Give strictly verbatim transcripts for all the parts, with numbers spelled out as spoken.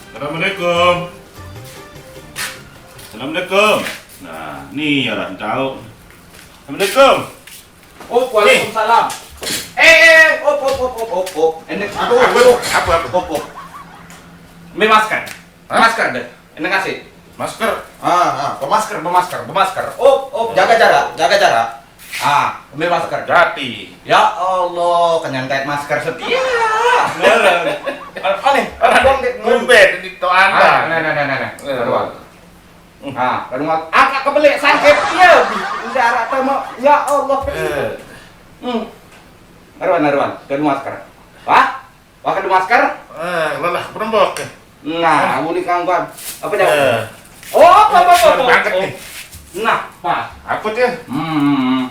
Assalamualaikum. Assalamualaikum. Nah, ni ya lah tahu. Assalamualaikum. Oh, waalaikumsalam. Eh, eh, op, op, op, op, op, op. Ini, aduh, apa, aduh. Apa, apa? Op, op. Ini masker. Hah? Masker deh. Ini kasih. Masker. Ah, ah, pemasker, pemasker, pemasker. Op, op, jaga jarak, jaga jarak. Ah, ambil masker. Jati. Ya Allah, kenyantet masker setia. Bener. Aneh. Orang dong dek ngumpet di to anda. Ah, nah, nah, nah, nah, nah. Eh. Aduh. Ah, aduh, angkat ke belik sakit. Iya. Jarak sama. Ya Allah. Eh. Hmm. Aduh, aduh. Ke masker. Wah? Pakai masker? Eh, lelah berembok. Nah, muni kangguan. Apa jawab? Eh. Oh, apa, apa, apa, apa, apa. Nih. Nah, Pak. Apa dia? Hmm.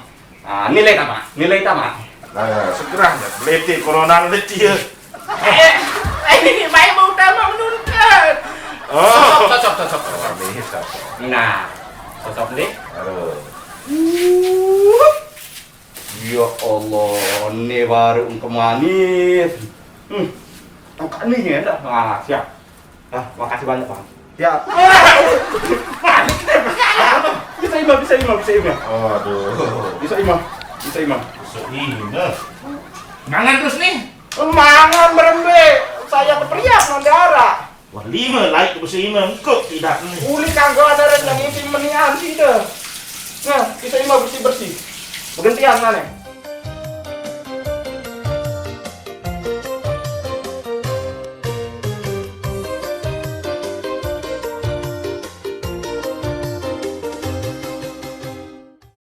Ah, nilai apa? Nilai apa? Nah, segera ya, belete corona nanti ya. Eh, eh, ini main mau utama menurunkan. Oh. Sosok, sosok, sosok, sosok. Ini sosok. Nah, sosok nih. Aduh. Uh. Ya Allah, ini baru engke manis. Hmm. Engke nih ya dah. Ah, siap. Ah, makasih banyak, Bang. Siap. Bisa imah, bisa imah, bisa imah. Aduh. Bisa imah, bisa imah. Bisa imah. Mangan terus nih. Mangan berembe. Saya keperiak nanti arah. Wah, lima laik ke bersih lima engkau tidak nih. Uli kagak ada yang ngisi menian sih deh. Nah, bisa imah bersih-bersih. Bergantian mana?